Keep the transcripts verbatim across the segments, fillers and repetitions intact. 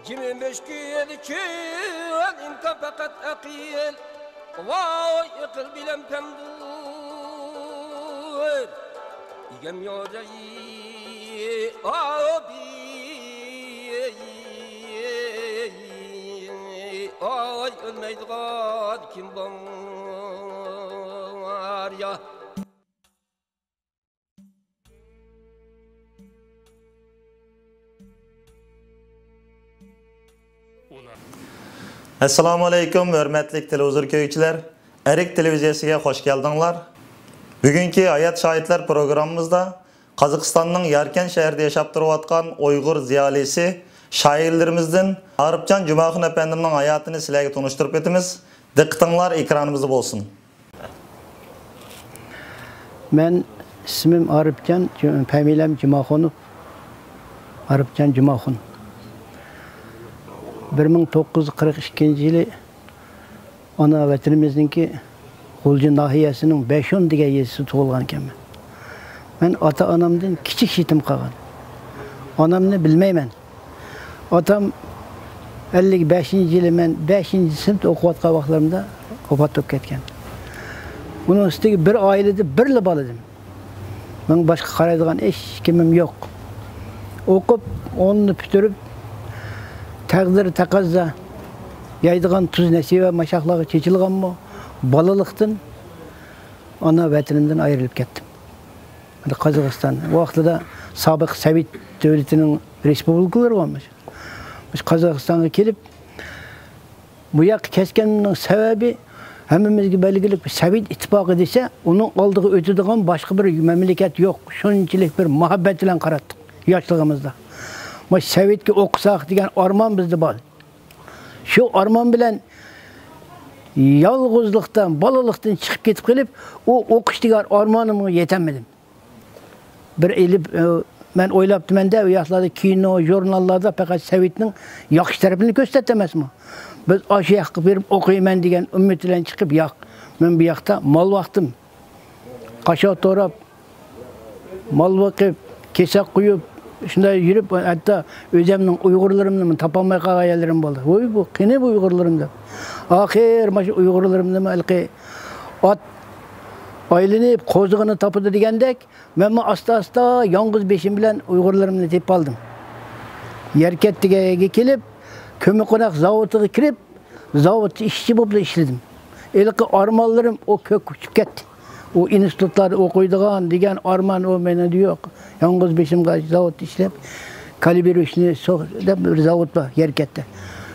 كىم مۈشكۈل، كىم ئىنكار، پەقەت ئەقىل. ۋاي ئەقىل بىلەن پەمدۇر، ئىگەم يوجاي ئابىي. ئاي ئۆلمەيدىغان كىم بار يا؟ ئەسسالامۇ ئەلەيكۇم، ھۆرمەتلىك تېلېۋىزور كۆرگۈچىلەر! ئەرك تېلېۋىزىيەسىگە خوش كەلدىڭلار. بۈگۈنكى ھايات شاھىتلار پروگراممىمىزدا قازاقىستاننىڭ ياركەنت شەھىرىدە ياشاپ تۇرۇۋاتقان ئۇيغۇر زىيالىيسى، شائىرلىرىمىزدىن ئارىپجان جۇماخۇن ئەپەندىمنىڭ ھاياتىنى سىلەرگە تونۇشتۇرۇپ ئۆتىمىز. دىققىتىڭلار ئېكرانىمىزدا بولسۇن. مەن ئىسمىم ئارىپجان، جۇ-، فامىلەم جۇماخۇنوف. ئارىپجان جۇماخۇن. بىر مىڭ توققۇز يۈز قىرىق ئىككىنچى يىلى ئانا ۋەتىنىمىزنىڭكى غۇلجا ناھىيەسىنىڭ بەشون دېگەن يېزىسىدا تۇغۇلغان ئىكەنمەن. مەن ئاتا-ئانامدىن كىچىك يېتىم قالغان. ئانامنى بىلمەيمەن. ئاتام ئەللىك بەشىنچى يىلى مەن بەشىنچى سىنىپتا ئوقۇۋاتقان ۋاقىتلىرىمدا ۋاپات بولۇپ كەتكەن. ئۇنىڭ ئۈستىگە بىر ئائىلىدە بىرلا بالا ئىدىم. مېنىڭ باشقا قارايدىغان ھېچكىمىم يوق. ئوقۇپ، ئوننى پۈتتۈرۈپ، تەقدىر، تەقەززا، يايىدىغان تۇز نېسىۋە ماشاقلارغا چېچىلغانمۇ، بالىلىقتىن ئانا ۋەتىنىمدىن ئايرىلىپ كەتتىم. قازاقىستان، ئۇ ۋاقتىدا سابىق سوۋېت دۆلىتىنىڭ رېسپۇبلىكىلىرى بولمىش. مۇشۇ قازاقىستانغا كېلىپ، بۇ ياققا كەچكەننىڭ سەۋەبى، ھەممىمىزگە بەلگىلىك، سوۋېت ئىتتىپاقى دېسە، ئۇنىڭ ئالدىغا ئۆتىدىغان باشقا بىر مەملىكەت يوق. شۇنچىلىك بىر مۇھەببەت بىلەن قاراتتۇق ياشلىقىمىزدا. مۇشۇ سوۋېتكە ئوقۇساق دېگەن ئارمان بىزدە بار. شۇ ئارمان بىلەن يالغۇزلۇقتىن، بالىلىقتىن چىقىپ كېتىپ قېلىپ، ئۇ ئوقۇش دېگەن ئارمانىمغا يېتەلمىدىم. بىر ئېلىپ، ئە، مەن ئويلاپتىمەن-دە، ئۇ ياقلاردا كىنو، ژۇرناللاردا پەقەت سوۋېتنىڭ ياخشى تەرىپىنى كۆرسىتەتتى ئەمەسمۇ؟ بىز ئاشۇ ياققا بېرىپ ئوقۇيمەن دېگەن ئۈمىد بىلەن چىقىپ، ياق، مەن بۇ ياقتا مال باقتىم. قاشاق توراپ، مال بېقىپ، كېسەك قويۇپ، شۇنداق يۈرۈپ، ھەتتا ئۆزۈمنىڭ ئۇيغۇرلىرىمنىمۇ تاپالماي قالغان يەرلىرىم بولدى. ۋوي، بۇ قېنى بۇ ئۇيغۇرلىرىم دەپ. ئاخىر مانا شۇ ئۇيغۇرلىرىمنىمۇ ھېلىقى ئات ئايلىنىپ قوزىغىنى تاپىدۇ دېگەندەك، مەنمۇ ئاستا-ئاستا يالغۇز بېشىم بىلەن ئۇيغۇرلىرىمنى تېپىپ ئالدىم. يەركەنتكە كېلىپ، كۆممىقوناق زاۋۇتىغا كىرىپ، زاۋۇتتا ئىشچى بولۇپلا ئىشلىدىم. ھېلىقى ئارمانلىرىم ئۇ كۆككە ئۇچۇپ كەتتى. ئۇ ئىنستىتۇتلاردا ئوقۇيدىغان دېگەن ئارمان ئۇ مېنىڭدە يوق. يالغۇز بېشىمغا زاۋۇتتا ئىشلەپ، كالىبىرۇچنى سوق دەپ بىر زاۋۇت بار يەركەنتتە.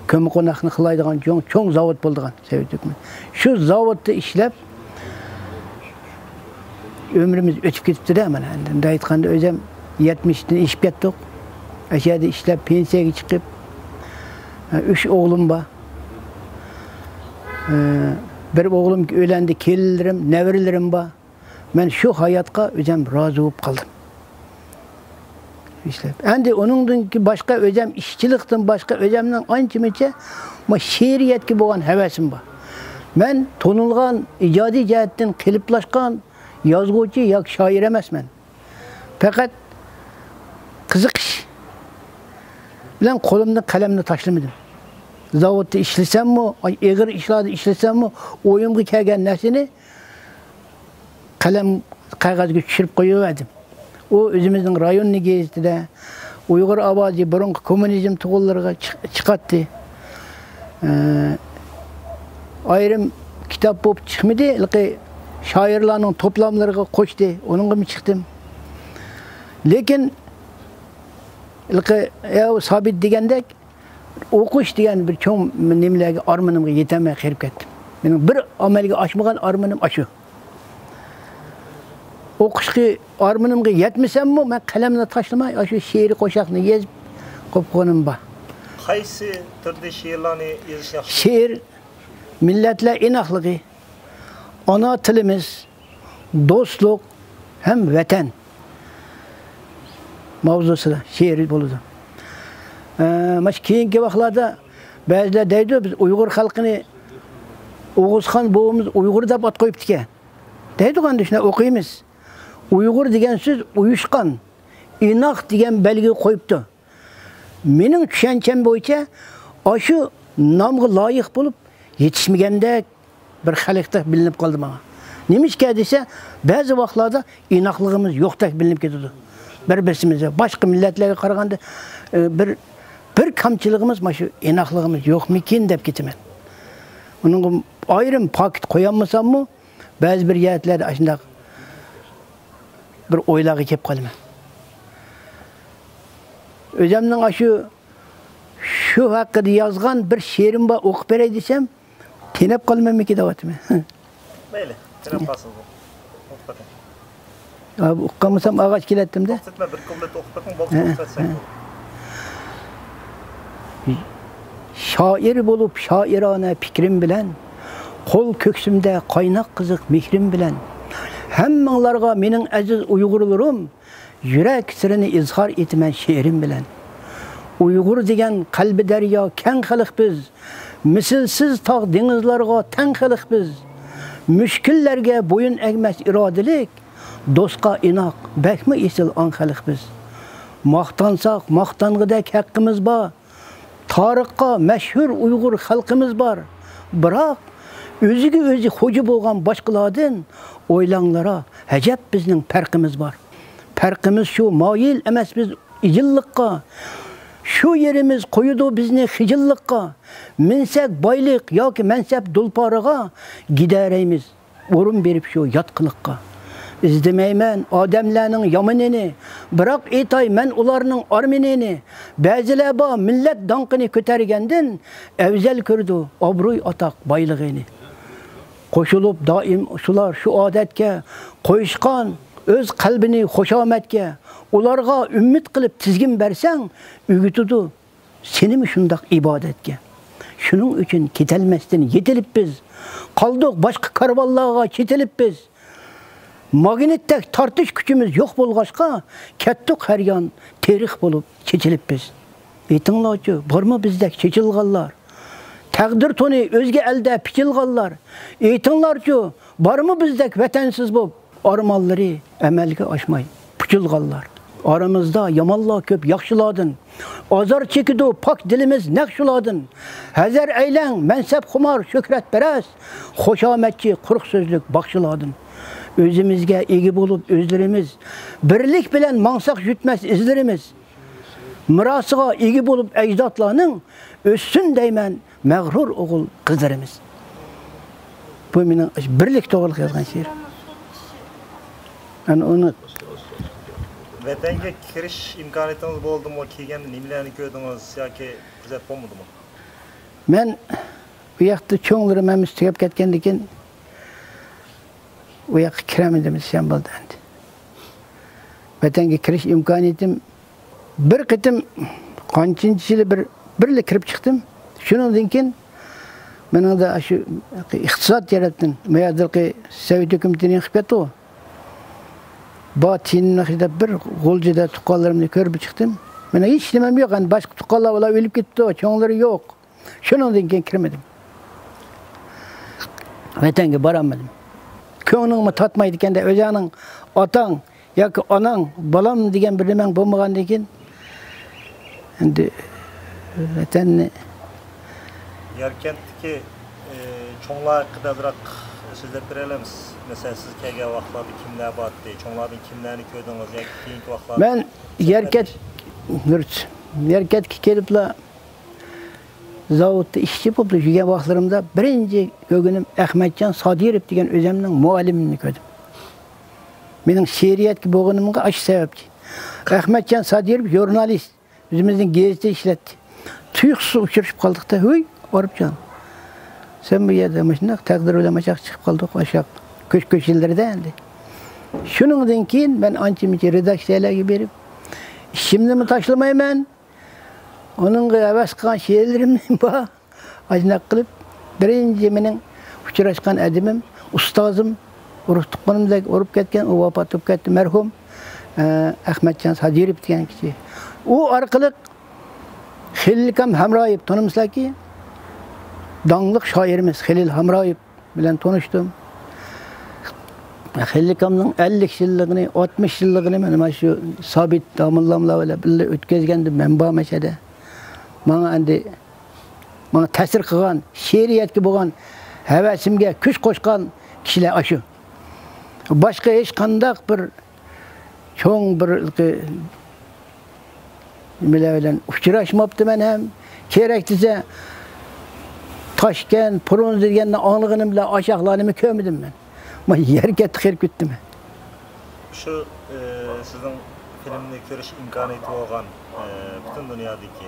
كۆممىقوناقنى خىلايدىغان چوڭ، چوڭ زاۋۇت بولىدىغان سوۋېت ھۆكۈمىتى. شۇ زاۋۇتتا ئىشلەپ، ئۆمرىمىز ئۆتۈپ كېتىپتۇ-دە، مانا، ئەمدى مۇنداق ئېيتقاندا، ئۆزۈم يەتمىشتىن ئېشىپ كەتتۇق. ئاشۇ يەردە ئىشلەپ، پېنسىيەگە چىقىپ، ئۈچ ئوغلۇم بار. بىر ئوغلۇم ئۆيلەندى، كېلىنلىرىم، نەۋرىلىرىم بار. مەن شۇ ھاياتقا ئۆزۈم رازى بولۇپ قالدىم. ئىشلەپ. ئەمدى ئۇنىڭدىن باشقا ئۆزۈم ئىشچىلىقتىن باشقا ئۆزۈمنىڭ ئانچە-مۇنچە، مۇ-، شېئىرىيەتكە بولغان ھەۋەسىم بار. مەن تونۇلغان، ئىجادىي جەھەتتىن قېلىپلاشقان يازغۇچى ياكى شائىر ئەمەسمەن. پەقەت قىزىقىش بىلەن قولۇمدىن قەلەمنى تاشلىمىدىم. زاۋۇتتا ئىشلىسەممۇ، ئېغىر ئىشلاردا ئىشلىسەممۇ، ئويۇمغا كەلگەن نەرسىنى قەلەم قەغەزگە چۈشۈرۈپ قويۇۋەردىم. ئۇ ئۆزىمىزنىڭ رايوننىڭ گېزىتىدە، ئۇيغۇر ئاۋازى، بۇرۇنقى كوممۇنىزم تۇغۇللىرىغا چىق-، چىقاتتى. ئە، ئايرىم كىتاب بولۇپ چىقمىدى، ھېلىقى شائىرلارنىڭ توپلاملىرىغا قوشتى، ئۇنىڭغىمۇ چىقتىم. لېكىن ھېلىقى، يا، سابىت دېگەندەك، ئوقۇش دېگەن بىر چوڭ نېمىلەرگە، ئارمىنىمغا يېتەلمەي قېلىپ كەتتىم. مېنىڭ بىر ئەمەلگە ئاشمىغان ئارمىنىم ئاشۇ. ئوقۇشقا ئارمىنىمغا يەتمىسەممۇ، مەن قەلەمنى تاشلىماي، ئاشۇ شېئىرىي قوشاقنى يېزىپ قوپقىنىم بار. قايسى تۈردە شېئىرلارنى يېزىش ياخشى؟ شېئىر، مىللەتلەر ئىناقلىقى، ئانا تىلىمىز، دوستلۇق ھەم ۋەتەن ماۋزۇسىدا شېئىر بولىدۇ. ئە، مانا شۇ كېيىنكى ۋاقىتلاردا بەزىلەر دەيدۇ، بىز ئۇيغۇر خەلقىنى ئوغۇزخان بوۋىمىز ئۇيغۇر دەپ ئات قويۇپتىكەن. دەيدۇ، ئەمدى شۇنداق ئوقۇيمىز. ئۇيغۇر دېگەن سۆز ئۇيۇشقان، ئىناق دېگەن بەلگە قويۇپتۇ. مېنىڭ چۈشەنچەم بويىچە، ئاشۇ نامغا لايىق بولۇپ يېتىشمىگەندەك بىر خەلقتەك بىلىنىپ قالدى ماڭا. نېمىشقا دېسە، بەزى ۋاقىتلاردا ئىناقلىقىمىز يوقتەك بىلىنىپ كېتىدۇ. بىر-بىرسىمىزگە، باشقا مىللەتلەرگە قارىغاندا، ئى، بىر، بىر كەمچىلىكىمىز مانا شۇ ئىناقلىقىمىز يوقمىكىن دەپ كېتىمەن. ئۇنىڭغا ئايرىم پاكىت قويالمىساممۇ، بەزى بىر يەرلەردە ئاشۇنداق بىر ئويلارغا كېلىپ قالىمەن. ئۆزۈمنىڭ ئاشۇ، شۇ ھەققىدە يازغان بىر شېئىرىم بار، ئوقۇپ بېرەي دېسەم، تېنەپ قالىمەنمىكىن دەۋاتىمەن. مەيلى، تېنەپ قالسىڭىز. ئوقۇپ بېقىڭ. يا، ئوقۇپ قالمىسام ئاغاچ كېلەتتىمدە. توختاتما، بىر كۇپلېت ئوقۇپ بېقىڭ، بولدى، ھە، توختاتساق ھە. بولدى. شائىر بولۇپ شائىرانە پىكرىم بىلەن، قول كۆكسۈمدە قايناق قىزىق مېھرىم بىلەن، ھەممىڭلارغا مېنىڭ ئەزىز ئۇيغۇرلىرىم، يۈرەك سىرىنى ئىزھار ئېتىمەن شېئىرىم بىلەن. ئۇيغۇر دېگەن قەلبى دەريا كەڭ خەلق بىز، مىسلىسىز تاغ دېڭىزلارغا تەڭ خەلق بىز. مۈشكۈللەرگە بويۇن ئەگمەس ئىرادىلىك، دوستقا ئىناق، بەكمۇ ئېسىل ئاڭ خەلق بىز. ماختانساق، ماختانغۇدەك ھەققىمىز بار. تارىخقا مەشھۇر ئۇيغۇر خەلقىمىز بار. بىراق، ئۆزىگە ئۆزى خوجا بولغان باشقىلاردىن، ئويلاڭلارا، ئەجەب بىزنىڭ پەرقىمىز بار. پەرقىمىز شۇ، مايىل ئەمەس بىز ئىجىللىققا. شۇ يېرىمىز قويىدۇ بىزنى خىجىللىققا. مىنسەك بايلىق ياكى مەنسەپ دۇلپارىغا، گىدەرەيمىز ئورۇن بېرىپ شۇ يات قىلىققا. ئىزدىمەيمەن ئادەملەرنىڭ يامىنىنى، بىراق ئېيتاي مەن ئۇلارنىڭ ئارمىنىنى. بەزىلەر بار مىللەت داڭقىنى كۆتەرگەندىن، ئەۋزەل كۆرىدۇ ئابرۇي ئاتاق بايلىقىنى. قوشۇلۇپ دائىم شۇلار شۇ ئادەتكە، قويۇشقان ئۆز قەلبىنى خۇشامەتكە. ئۇلارغا ئۈمىد قىلىپ تىزگىن بەرسەڭ، ئۆگىتىدۇ سېنىمۇ شۇنداق ئىبادەتكە. شۇنىڭ ئۈچۈن كېتەلمەستىن يېتىلىپ بىز، قالدۇق باشقا كارۋانلارغا چېتىلىپ بىز. ماگنىتتەك تارتىش كۈچىمىز يوق بولغاچقا، كەتتۇق ھەر يان تېرىق بولۇپ چېچىلىپ بىز. ئېيتىڭلارچۇ، بارمۇ بىزدەك چېچىلغانلار؟ تەقدىر تونى ئۆزگە ئەلدە پىچىلغانلار؟ ئېيتىڭلارچۇ، بارمۇ بىزدەك ۋەتەنسىز بولۇپ، ئارمانلىرى ئەمەلگە ئاشماي پۇچۇلغانلار؟ ئارىمىزدا يامانلار كۆپ ياخشىلاردىن، ئازار چېكىدۇ پاك دىلىمىز نەق شۇلاردىن. ھەزەر ئەيلەڭ مەنسەپخۇمار شۆھرەتپەرەس، خۇشامەتچى قۇرۇق سۆزلۈك باخشىلاردىن. ئۆزىمىزگە ئىگە بولۇپ ئۆزلىرىمىز، بىرلىك بىلەن ماڭساق يۈتمەس ئىزلىرىمىز. مىراسىغا ئىگە بولۇپ ئەجدادلارنىڭ، ئۆتسۇن دەيمەن مەغرۇر ئوغۇل قىزلىرىمىز. بۇ مېنىڭ بىرلىك توغرىلىق يازغان شېئىر. ئەنە ئۇنى ۋەتەنگە كىرىش ئىمكانىيىتىڭىز بولدىمۇ؟ كىرگەندە نېمىلەرنى كۆردىڭىز ياكى پۇرسەت بولمىدىمۇ؟ مەن ئۇ ياقتا چوڭلىرىم ھەممىسى تۈگەپ كەتكەندىن كېيىن، ئۇ ياققا كىرەلمىدىم دېسەم بولىدۇ ئەمدى. ۋەتەنگە كىرىش ئىمكانىيىتىم بىر قېتىم، قانچىنچى يىلى بىر، بىرلا كىرىپ چىقتىم. شۇنىڭدىن كېيىن مېنىڭدە شۇ ئىقتىساد جەھەتتىن، مۇيەردىلقى سوۋېت ھۆكۈمىتىنى يېقىپ كەتتىغۇ. بار تىيىنىمنى خەجلەپ بىر غۇلجىدا تۇغقانلىرىمنى كۆرۈپ چىقتىم. مېنىڭ ھېچ نېمەم يوق. ئەمدى باشقا تۇغقانلار ئۇلار ئۆلۈپ كېتىپتۇ، چوڭلىرى يوق. شۇنىڭدىن كېيىن كىرمىدىم. ۋەتەنگە بارالمىدىم. كۆڭلۈڭمۇ تارتمايدىكەن-دە، ئۆزۈڭنىڭ ئاتاڭ ياكى ئاناڭ، بالام دېگەن بىر نېمەڭ بولمىغاندىن كېيىن، ئەمدى ۋەتەننى. ياركەنتتىكى، ئى، چوڭلار ھەققىدە ئازراق سۆزلەپ بېرەلەمسىز؟ مەسىلەن، سىز كەلگەن ۋاقىتلاردا كىملەر بارتتى؟ چوڭلاردىن كىملەرنى كۆردىڭىز ياكى كېيىنكى ۋاقىتلاردا؟ مەن ياركەنت، دۇرۇس. ياركەنتكە كېلىپلا زاۋۇتتا ئىشچى بولۇپ يۈرگەن ۋاقىتلىرىمدا بىرىنچى كۆرگىنىم ئەخمەتجان سادىروف دېگەن ئۆزۈمنىڭ مۇئەللىمىمنى كۆردۈم. مېنىڭ شېئىرىيەتكە بولغىنىمغا ئاشۇ سەۋەبچى. ئەخمەتجان سادىروف ژۇرنالىست، ئۆزىمىزنىڭ گېزىتىدە ئىشلەتتى. تۇيۇقسىز ئۇچرىشىپ قالدۇق-تە، ھۆي، ئارىپجان، سەن بۇ يەردە مۇشۇنداق تەقدىر بىلەن مۇشۇ ياققا چىقىپ قالدۇق، ئاشۇ كۆچ-كۆچىلىرىدە ئەمدى. شۇنىڭدىن كېيىن مەن ئانچە-مۇنچە رېداكسىيەلەرگە بېرىپ، ئىشىمنىمۇ تاشلىمايمەن. ئۇنىڭغا ھەۋەس قىلغان شېئىرلىرىم بار. ئاشۇنداق قىلىپ، بىرىنچى مېنىڭ ئۇچراشقان ئادىمىم، ئۇستازىم، ئۇرۇق تۇغقىنىمدەك ئۇرۇپ كەتكەن، ئۇ ۋاپات بولۇپ كەتتى، مەرھۇم، ئە، ئەخمەتجان سادىروف دېگەن كىشى. ئۇ ئارقىلىق خېلىلكام ھەمرايېۋ، تونۇمسىلەركى؟ داڭلىق شائىرىمىز خېلىل ھەمرايېۋ بىلەن تونۇشتۇم. خېلىلكامنىڭ ئەللىك يىللىقىنى، ئاتمىش يىللىقىنى مەن مانا شۇ سابىت داموللاملار بىلەن بىللە ئۆتكۈزگەندە مەن بار مەشەدە. ماڭا ئەمدى، ماڭا تەسىر قىلغان، شېئىرىيەتكە بولغان ھەۋەسىمگە كۈچ قوشقان كىشىلەر ئاشۇ. باشقا ھېچقانداق بىر چوڭ بىر نېمىلەر بىلەن ئۇچراشماپتىمەن ھەم. كېرەك دېسە، تاشكەنت، پرونزا دېگەننى ئاڭلىغىنىم بىلەن ئاشاقلارنىمۇ كۆرمىدىم مەن. مانا يەرگە تېخىلىپ كەتتىم. شۇ، ئى، سىزنىڭ فىلىمنى كۆرۈش ئىمكانىيىتى بولغان، ئى، پۈتۈن دۇنيادىكى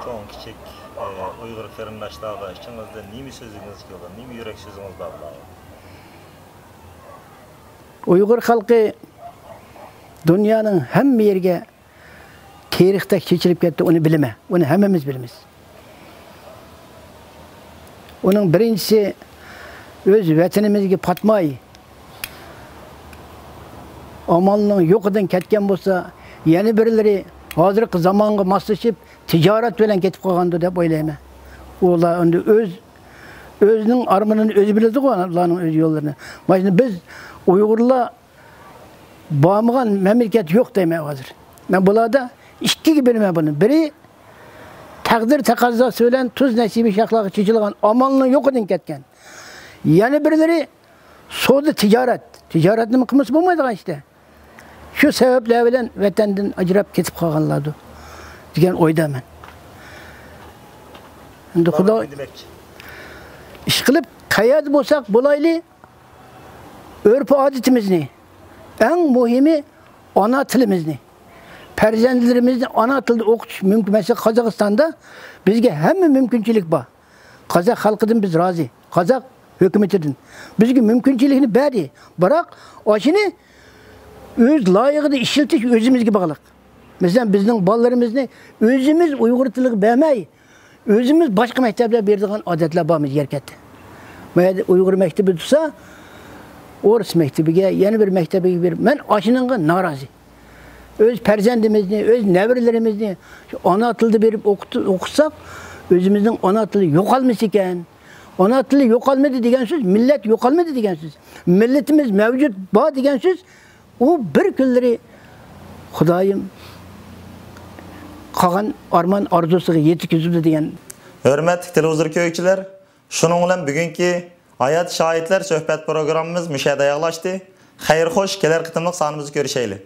چوڭ، كىچىك، ئى، ئۇيغۇر قېرىنداشلارغا ئىچىڭىزدە نېمە سۆزلىگىڭىز كېلىدۇ، نېمە يۈرەك سۆزىڭىز بار بۇلارغا؟ ئۇيغۇر خەلقى دۇنيانىڭ ھەممە يېرىگە تېرىقتەك چېچىلىپ كەتتى، ئۇنى بىلىمەن، ئۇنى ھەممىمىز بىلىمىز. ئۇنىڭ بىرىنچىسى، ئۆز ۋەتىنىمىزگە پاتماي، ئامالنىڭ يوقىدىن كەتكەن بولسا، يەنە بىرلىرى ھازىرقى زامانغا ماسلىشىپ، تىجارەت بىلەن كېتىپ قالغاندۇ دەپ ئويلايمەن. ئۇلار ئەمدى ئۆز، ئۆزىنىڭ ئارمىنىنى ئۆزى بىلىدىغۇ، ئۇلارنىڭ ئۆز يوللىرىنى. مانا شۇنداق بىز ئۇيغۇرلار بارمىغان مەملىكەت يوق دەيمەن ھازىر. مەن بۇلاردا ئىككىگە بۆلىمەن بۇنى. بىرى، تەقدىر تەقەززاسى بىلەن تۇز نەسىبى شاخلارغا چېچىلغان ئامالنىڭ يوقىدىن كەتكەن. يەنە بىرلىرى سودا تىجارەت. تىجارەتنىمۇ قىلمىسا بولمايدىغان ئىشتا. شۇ سەۋەبلەر بىلەن ۋەتەندىن ئاجراپ كېتىپ قالغانلاردۇ دېگەن ئويدامەن. ئەمدى خۇدا ئىشقىلىپ، قەيەردە بولساق بولايلى، ئۆرپ-ئادىتىمىزنى، ئەڭ مۇھىمى ئانا تىلىمىزنى، پەرزەنتلىرىمىزنى ئانا تىلدا ئوقۇتۇش مۇمكىن. مەسىلەن، قازاقىستاندا بىزگە ھەممە مۇمكىنچىلىك بار. قازاق خەلقىدىن بىز رازى، قازاق ھۆكۈمىتىدىن. بىزگە مۇمكىنچىلىكنى بەردى. بىراق، ئاشۇنى ئۆز لايىقىدا ئىشلىتىش ئۆزىمىزگە باغلىق. مەسىلەن، بىزنىڭ بالىلىرىمىزنى ئۆزىمىز ئۇيغۇر تىلىغا بەرمەي، ئۆزىمىز باشقا مەكتەپلەرگە بېرىدىغان ئادەتلەر بارمىز يەركەتتە. ما يەردە ئۇيغۇر مەكتىپى تۇرسا، ئورۇس مەكتىپىگە، يەنە بىر مەكتەپكە بېرىپ، مەن ئاشۇنىڭغا نارازى. ئۆز پەرزەنتىمىزنى، ئۆز نەۋرىلىرىمىزنى شۇ ئانا تىلدا بېرىپ ئوقۇت-، ئوقۇتساق، ئۆزىمىزنىڭ ئانا تىلى يوقالمىسىكەن. ئانا تىلى يوقالمىدى دېگەن سۆز، مىللەت يوقالمىدى دېگەن سۆز. مىللىتىمىز مەۋجۇت، بار دېگەن سۆز. ئۇ بىر كۈنلىرى خۇدايىم قالغان ئارمان ئارزۇسىغا يېتىكۈزىدۇ دېگەن. ھۆرمەتلىك تېلېۋىزور كۆرگۈچىلەر، شۇنىڭ بىلەن بۈگۈنكى ھايات شاھىتلار سۆھبەت پروگراممىمىز مۇشۇ يەردە ئاياغلاشتى. خەير خوش، كېلەر قېتىملىق سانىمىزدا كۆرۈشەيلى.